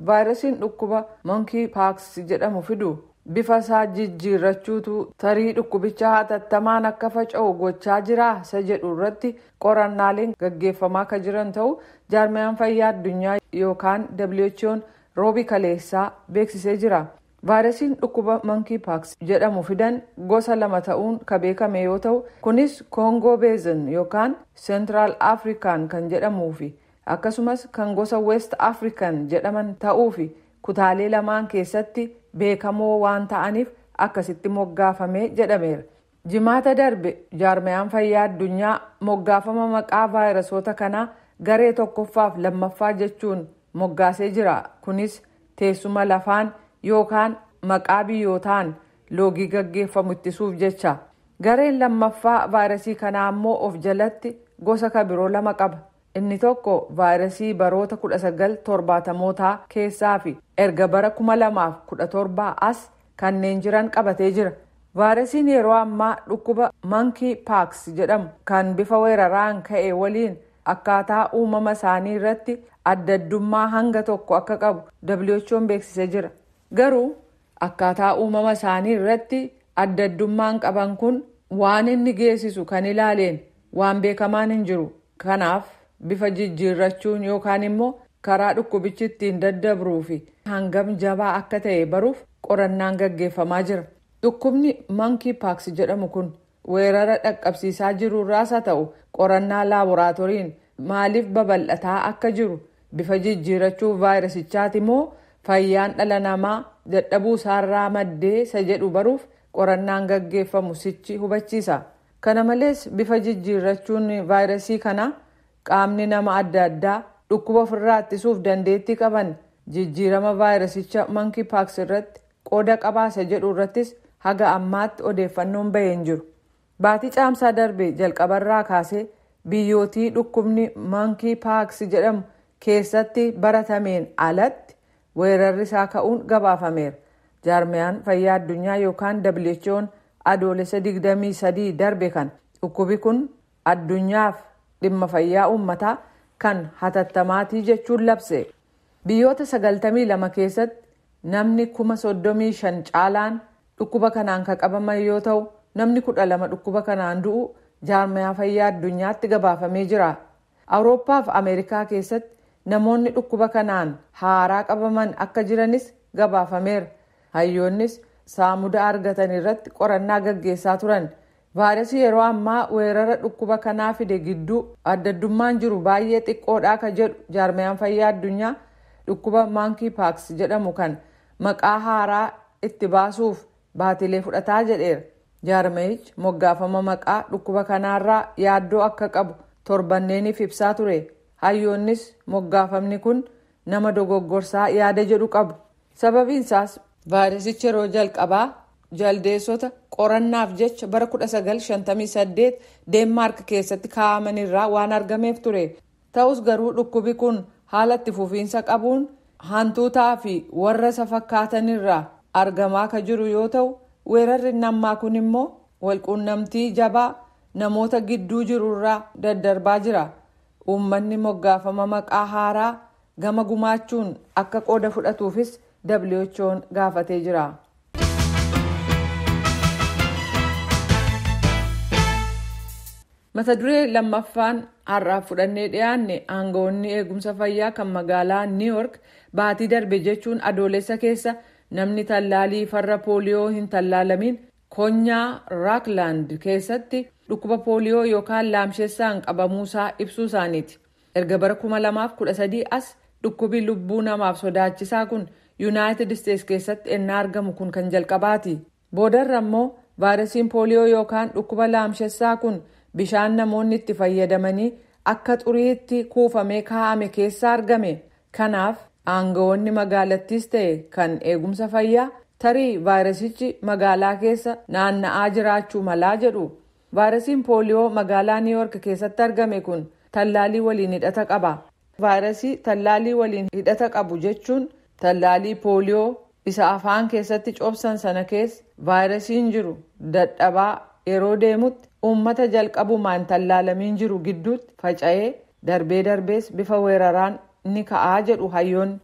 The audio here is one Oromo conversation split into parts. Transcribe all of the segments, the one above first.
Vaayirasiin dhukkuba Monkey Pox jedhamu fidu bifa isaa jijjiirrachuutu tarii dhukkubicha hatattamaan akka faca'u gochaa jira isa jedhu irratti qorannaaleen gaggeeffamaa akka jiran ta'u jaarmiyaan fayyaa addunyaa yookaan WHO'n roobi kaleessaa beeksisee jira. Vaayirasiin dhukkuba Monkey Pox jedhamu fidan gosa lama ta'uun kan beekame yoo ta'u, kunis Koongoo Basin yookaan Central African kan jedhamuu fi akkasumas kan gosa West African jedhaman ta'uu fi kutaalee lamaan keessatti beekamoo waan ta'aniif akkasitti moggaafame jedhameera. Jimaata darbe jaarmiyaan fayyaa addunyaa moggaafama maqaa vaayirasoota kanaa garee tokkoffaaf lammaffaa jechuun moggaasee jira. Kunis teessuma lafaan yookaan maqaa biyyootaan loogii gaggeeffamu ittisuuf jecha. Gareen lammaffaa vaayirasii kanaa immoo of jalatti gosa kabiroo lama qaba. Inni tokko vaayirasii baroota 1970mootaa keessaa fi erga bara 2017 as kanneen jiran qabatee jira. Vaayirasiin yeroo ammaa dhukkuba Monkey Pox jedhamu kan bifa weeraraan ka'e waliin akkaataa uumama isaanii irratti adda addummaa hanga tokko akka qabu WHO'n beeksisee jira. Garuu akkaataa uumama isaanii irratti adda addummaan qaban kun waan inni geessisu kan ilaaleen waan beekamaan hin jiru. Kanaaf bifa jijjiirrachuun yookaan immoo karaa dhukkubichi ittiin daddabruu fi hangam jabaa akka ta'e baruuf qorannaan gaggeeffamaa jira. Dhukkubni Monkey Pox jedhamu kun weerara dhaqqabsiisaa jiru irraas haa ta'u qorannaa laaboraatooriin maaliif babal'ataa akka jiru bifa jijjiirrachuu vaayirasichaati moo fayyaan dhala namaa dadhabuu isaarraa maddee isa jedhu baruuf qorannaan gaggeeffamu sichi hubachiisa. Kana malees bifa jijjiirrachuun vaayirasii kanaa qaamni nama adda addaa dhukkuba ofirraa ittisuuf dandeettii qaban jijjiirama vaayirasicha Monkey Pox irratti qooda qabaasa jedhu irrattis haga ammaatti odeeffannoon bahee hin jiru. Baatii caamsaa darbe jalqabarraa kaasee biyyootii dhukkubni Monkey Pox jedhamu keessatti baratameen alatti weerarri isaa ka'uun gabaafameera. Jaarmiyaan fayyaa addunyaa yookaan WHO'n adoolessa 23 darbe kan dhukkubi kun addunyaaf dhimma fayyaa uummataa kan hatattamaatii jechuun labse. Biyyoota 92 keessatti namni 35,000 caalaan dhukkuba kanaan kan qabaman yoo ta'u, namni 12 dhukkuba kanaan du'u jaarmiyaa fayyaa addunyaatti gabaafamee jira. Awurooppaa fi Ameerikaa keessatti namoonni dhukkuba kanaan haaraa qabaman akka jiranis gabaafameera. Hayyoonnis saamuda argatan irratti qorannaa gaggeessaa turan. Vaayirasii yeroo ammaa weerara dhukkuba kanaa fide gidduu adda addummaan jiru baay'ee xiqqoodha ka jedhu jaarmiyaan fayyaa addunyaa, dhukkuba Monkey Pox jedhamu kan maqaa haaraa itti baasuuf baatilee fudhataa jedheera. Jaarmiyichi moggaafama maqaa dhukkuba kanaarraa yaaddoo akka qabu torbanneeniif ibsaa ture. Hayyoonnis moggaafamni kun nama dogoggorsaa yaada jedhu qabu. Sababiinsaas vaayirasichi yeroo jalqabaa jaldeessota qorannaaf jecha bara 1958 Deenmaark keessatti kaa'amanirraa waan argameef ture. Ta'us garuu dhukkubi kun haala itti fufiinsa qabuun hantuutaa fi warra isa fakkaatanirraa argamaa ka jiru yoo ta'u, weerarri ammaa kun immoo walquunnamtii jabaa namoota gidduu jirurraa daddarbaa jira. Uummanni moggaafama maqaa haaraa gama gumaachuun akka qooda fudhatuufis WHO'n gaafatee jira. Mata duree lammaffaan har'aaf fudhannee dhiyaanne, aangawoonni eegumsa fayyaa kan magaalaa New York baatii darbe jechuun adoolessa keessa namni tallaalii farra pooliyoo hin tallaalamiin konyaa Raakland keessatti dhukkuba pooliyoo yookaan laamshessaan qabamuusaa ibsuu isaaniiti. Erga bara 2013 as dhukkubi lubbuu namaaf sodaachisaa kun Yuunaayitid Isteets keessatti ennaa argamu kun kan jalqabaati. Boodarra immoo vaayirasiin pooliyoo yookaan dhukkuba laamshessaa kun bishaan namoonni itti fayyadamanii akka xuriitti kuufamee kaa'ame keessa argame. Kanaaf aangawoonni magaalattiis ta'e kan eegumsa fayyaa tarii vaayirasichi magaalaa keessa naanna'aa jiraachuu malaa jedhu. Vaayirasiin pooliyoo magaalaa New York keessatti argame kun tallaalii waliin hidhata qaba. Vaayirasii tallaalii waliin hidhata qabu jechuun tallaalii pooliyoo isa afaan keessatti cobsan sana keessa vaayirasiin jiru dadhabaa yeroo deemutti uummata jalqabumaan tallaalamiin jiru gidduutti faca'ee darbee darbees bifa weeraraan ni ka'aa jedhu hayyoonni.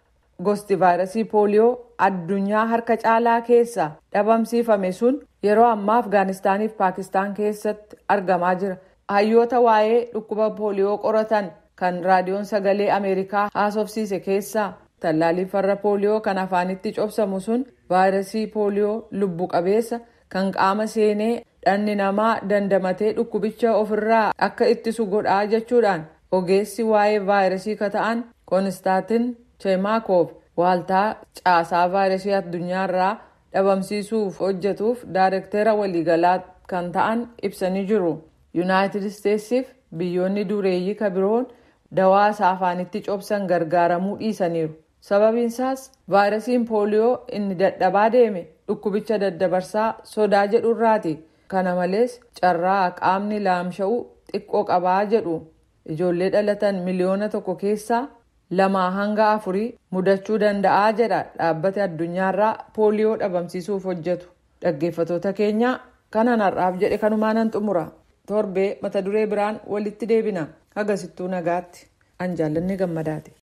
Gosti vaayirasii pooliyoo addunyaa harka caalaa keessa dhabamsiifame sun yeroo ammaa Afgaanistaaniif Paakistaan keessatti argamaa jira. Hayyoota waa'ee dhukkuba pooliyoo qoratan kan raadiyoon Sagalee Ameerikaa haasofsiise keessaa, tallaaliin farra pooliyoo kan afaanitti cobsamu sun vaayirasii pooliyoo lubbu qabeessa kan qaama seenee dhalli namaa dandamatee dhukkubicha ofirraa akka ittisu godhaa jechuudhaan, ogeessi waa'ee vaayirasii ka ta'an Koonistaatin Cheemaakoof, waaltaa caasaa vaayirasii addunyaarraa dhabamsiisuuf hojjetuuf daayirektera waliigalaa kan ta'an, ibsanii jiru. Yuunaayitid Isteetsiif biyyoonni dureeyyii ka biroon dawaa isaa afaanitti cobsan gargaaramuu dhiisaniiru. Sababiinsaas vaayirasiin pooliyoo inni dadhabaa deeme dhukkubicha daddabarsaa sodaa jedhurraati. Kana malees carraa qaamni laamsha'u xiqqoo qabaa jedhu. Ijoollee dhalatan 1 miliyoona keessaa 2 hanga 4 mudachuu danda'aa jedha dhaabbata addunyaarraa pooliyoo dhabamsiisuuf hojjetu. Dhaggeeffatoota keenya, kanan har'aaf jedhe kanumaanan xumura. Torbee mata duree biraan walitti deebina. Hagasittuu nagaatti. An Jaallanni Gammadaati.